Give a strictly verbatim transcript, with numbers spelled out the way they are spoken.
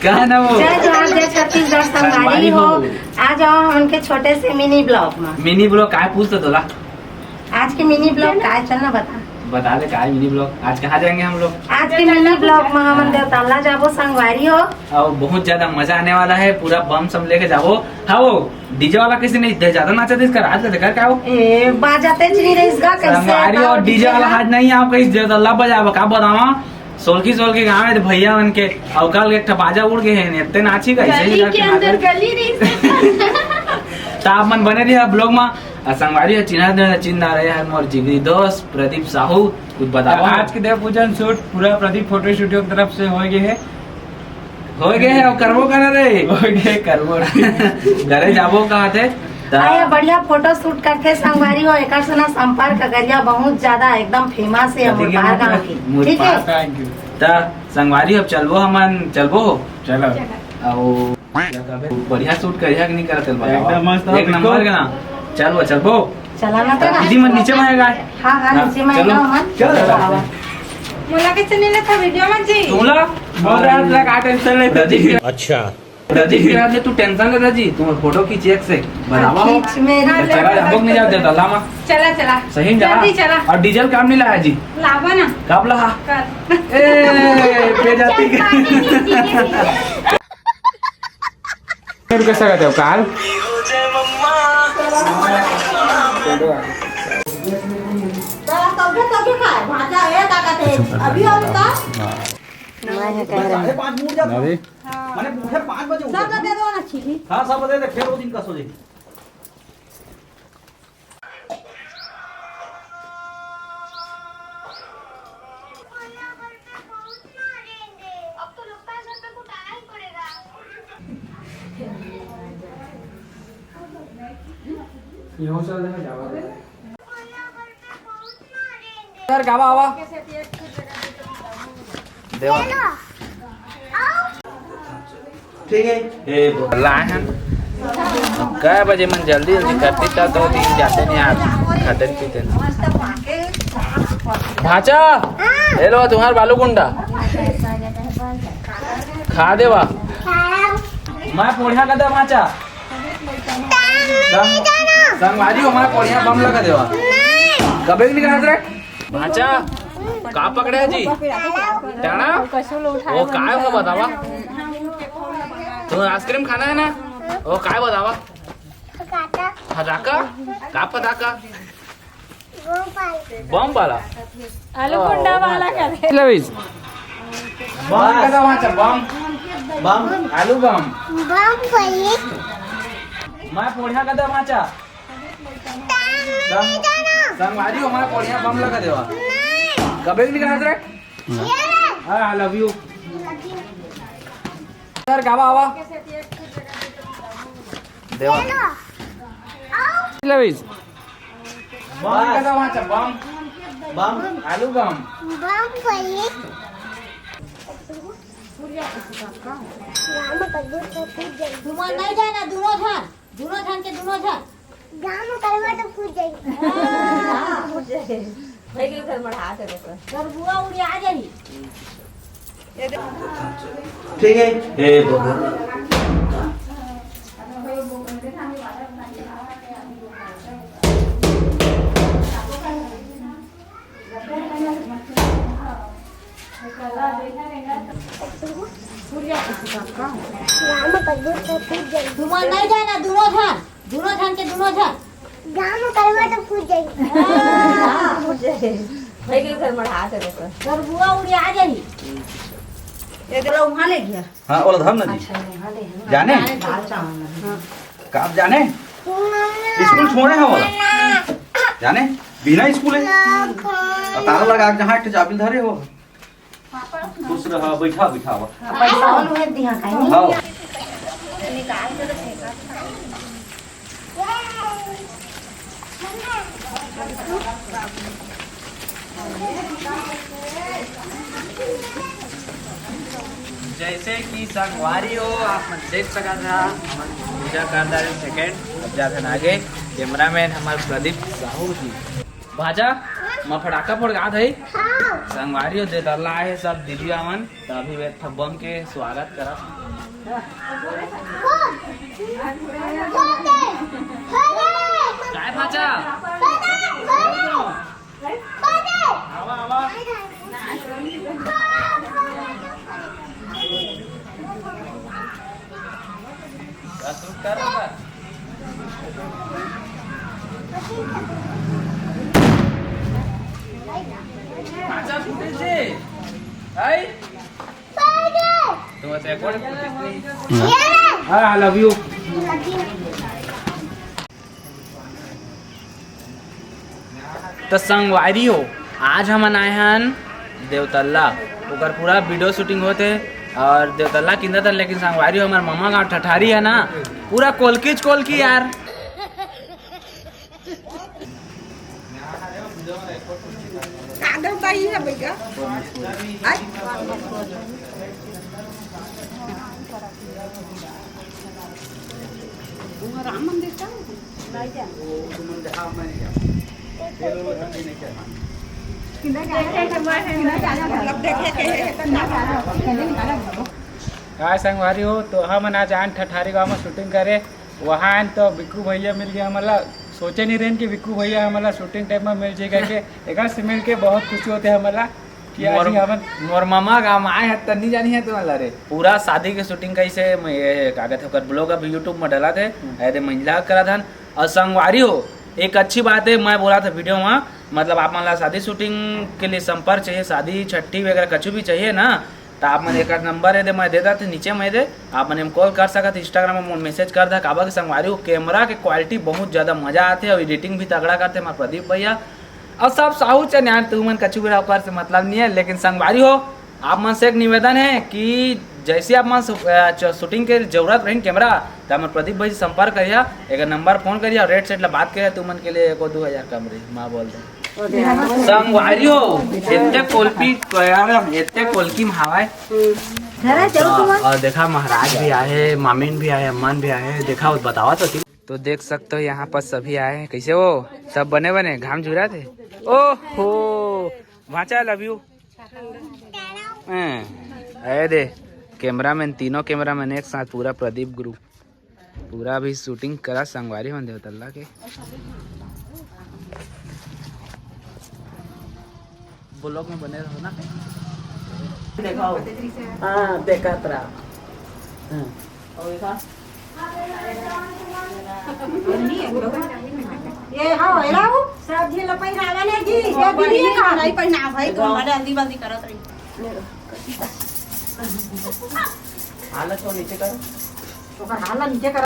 का है ना वो? जय जोहार, जय छत्तीसगढ़ संगवारी संगवारी हो। हो। आ जाओ हमन के छोटे से मिनी ब्लॉग में। मिनी ब्लॉग काय पूछ तो तोला? आज के मिनी ब्लॉग काय, चल ना बता। बता दे काय मिनी ब्लॉग। आज कहाँ जाएंगे हम लोग? आज के मिनी ब्लॉग में हमन देवताला जाबो संगवारी हो। और बहुत ज्यादा मजा आने वाला है, पूरा बम सम लेके जाबो। हाँ, वो डीजे वाला कैसे नहीं दे, ज्यादा नाचा दे इसका रात का देखा क्या हो? ए, बाजा तेज नहीं रही इसका, कैसे संगवारी और डीजे वाला आज नहीं, आप कहीं देवताला बजाबो, का बतावा? सोलखी सोलखी गाँव है तो भैया मन के अवकाल के एक ठा बाजा उड़ गए हैं, इतने नाची का, ऐसे ही गली के अंदर गली नहीं। तो आप मन बने रहिए ब्लॉग में। आ संगवारी हो, चिन्हा देना चिन्ह रहे हैं मोर जिगरी दोस्त प्रदीप साहू, कुछ बताओ। आज के देव पूजन शूट पूरा प्रदीप फोटो स्टूडियो की तरफ से हो गए है। हो गए है, अब करबो करा रे। हो गए, करबो रे। घरे जाबो कहा थे। त आया, बढ़िया फोटो शूट करथे संगवारी हो, एकर से ना संपर्क करिया, बहुत ज्यादा एकदम फेमस है मुरपार गांव की। ठीक है? Thank you। त संगवारी, अब चलबो हमन, चलबो हो? चलो। अउ बढ़िया शूट करिया कि नहीं करत, बताओ। एकदम मस्त, एक नंबर का ना। चलबो, चलबो। चला ना तो। दीदी मन नीचे में आएगा। हाँ, हाँ, नीचे में चलो। आएगा हमन। चलो। मोला कैसे नहीं लेता वीडियो में जी? तोला बोल रहा था, का टेंशन लेता जी। अच्छा। राजी की रात तू टेंशन ले राजी, तुम फोटो खींच एक से बनावा हो। खींच मेरा तो चला जा, बुक नहीं जाते तो लामा। चला, चला। सही में जा। जल्दी चला। और डीजल काम नहीं लाया जी। लावा ना। कब ला? कल। ए, पे जाती के। फिर कैसा कहते हो, काल? तबे, तबे खाए, भाजा है, का कहते हैं? अभी और का? मैं है कह रहा हूँ। साढ़े पाँच में उठ जाता हूँ। अभी? हाँ। माने उठे पाँच बजे उठे। सब दे दो ना, चीनी। हाँ, सब दे दे, फिर वो दिन का सो जाए। ये हो चल रहा है, जावा दे। सर, गावा आवा। देवा। ठीक है। ए, लाए हन। कै बजे मन जल्दी जल्दी करती, तब दो दिन जाते नहीं आज। खाते नहीं पीते नहीं। भाचा, हेलो, तुम्हार बालू गुंडा। खा देवा। मैं पोढ़िया का दे भाचा। संग-, संगवारी हो, मैं पोढ़िया बम लगा देवा। कबे के निकाल रे? भाचा, का पकड़े है जी? टाणा? वो काय हो बतावा? तुम्हें आइसक्रीम खाना है ना? वो काय बतावा? फटाका? का फटाका? बम वाला। आलू गुंडा वाला करे। लविज। बम का दवा, अच्छा, बम। बम। आलू बम। बम भाई। मैं पोढ़िया का दवा, अच्छा। संग-, संगवारी हो, मैं पोढ़िया बम लगा देवा। कबे के निकाल रे? हाँ, I love you। सर, गावा, आवा। देवा। लविज। बम का दवा, अच्छा, बम। बम। आलू बम। बम भाई। तुमन नहीं जाना, दोनों झन, दोनों झन के दोनों झन। गाँव में करवा तो फूट जाएगी। हाँ, फूट जाए। भाई के घर मढ़ा दे तो। तोर बुआ उड़ी आ जाही। ठीक है। ए, बबू। तुमन नहीं जाना, दोनों झन, दोनों झन के दोनों झन। गाँव में करवा तो फूट जाएगी। हाँ, फूट जाए। भाई के घर मढ़ा दे तो। तोर बुआ उड़ी आ जाही। ये चलो वहाँ ले गया। हाँ, ओला धर ना जी। अच्छा, नहीं, हाँ, ले, हाँ। जाने? दाल चावल में। हाँ। का आप जाने? स्कूल छोड़े हो वाला? जाने? बिना स्कूल है। और ताला लगा के जहाँ एक ठे चाबी धरे हो। खुश रहा, बैठा, बैठा हुआ। हाँ, पैसा वाला हुए दिया कहीं। हाँ। जैसे कि संगवारी हो, आप मन देख सकत हा, हमन पूजा कर डारे सेकंड, अब जाथन आगे। कैमरामैन हमार प्रदीप साहू जी। भाजा, मैं फटाका फोड़कात है। हाँ। संगवारी हो, दे दल्ला है सब दीदी आवन, तो अभी वे एक ठा बम के स्वागत करा। काय भाचा? आवा, आवा। भाचा फुटेज दे। हाय। हाँ, I love you। तो संगवारी हो, आज हमन आए हन देवतल्ला, ओकर पूरा वीडियो शूटिंग होत हे। और देवतल्ला किंदत हन, लेकिन संगवारी हो, हमर ममा गांव ठठारी है ना, पूरा कोलकीच कोलकी यार। कादव का ही है भैया। आय? वहाँ राम मंदिर का? अब देखे के है, तो ना। काय संगवारी हो, तो हमन आज आन ठठारी गांव में शूटिंग करे। वहाँ आन तो बिक्कू भैया मिल गया हमला। सोचे नहीं रहन कि बिक्कू भैया हमला शूटिंग टाइम में मिल जाएगा के। एक से मिल के बहुत खुशी होते हमला कि आज मोर, ही हमन मोर मामा गांव आए हैं, त नहीं जानी है तुम्हारा रे। पूरा शादी के शूटिंग कैसे, मैं ये का कहते ओकर ब्लॉग अभी YouTube में डला थे, हम्म। ऐदे मंझला करा धन। और संगवारी हो, एक अच्छी बात है, मैं बोला था वीडियो में, मतलब आप मन ला शादी शूटिंग के लिए संपर्क चाहिए, शादी छट्ठी वगैरह कुछ भी चाहिए ना, तो आप मन एक नंबर है दे, मैं दे देते नीचे में दे, आप मन एम कॉल कर सकत, Instagram में मोर मैसेज कर दे। काबर के संगवारी हो, कैमरा के क्वालिटी बहुत ज़्यादा मजा आते और एडिटिंग भी तगड़ा करते हमारे प्रदीप भैया। और सब साहू चन्यान, तू मन कछु भी ओकर से मतलब नहीं है, लेकिन संगवारी हो, आप मन से एक निवेदन है कि जैसे आप मन शू-, अ, च-, शूटिंग के जरूरत रही कैमरा, तो हमर प्रदीप भाई से संपर्क करिया, एक नंबर फोन करिया और रेट सेट ला बात करिया, तुमन के लिए एको दो हजार कम रही, माँ बोल दे। संगवारी हो, इतने कोलपी, इतने कोलकी में हवाए। धरा जाओ तुम। और देखा महाराज भी आए, मामिन भी आए, अम्मान भी आए, देखा बतावा तो। तो देख सकते हो यहाँ पर सभी आए हैं, कैसे हो? सब बने बने, घाम झुरा थे। ओहो, भाचा, love you। हैं, अरे दे, कैमरामैन, तीनों कैमरामैन एक साथ, पूरा प्रदीप ग्रुप, पूरा अभी शूटिंग करा संगवारी मन देवतल्ला के। ब्लॉग में बने रहो ना। देखो। हाँ, देखत रहा। हाँ। और देखा? ये हाँ, ये लाओ। सब झील पहिरावा ने जी, ये दीदी का। नहीं पहिना भाई, तुम बड़े हल्दी बल्दी करत रही। हालत को नीचे करो। ओकर हाला नीचे कर।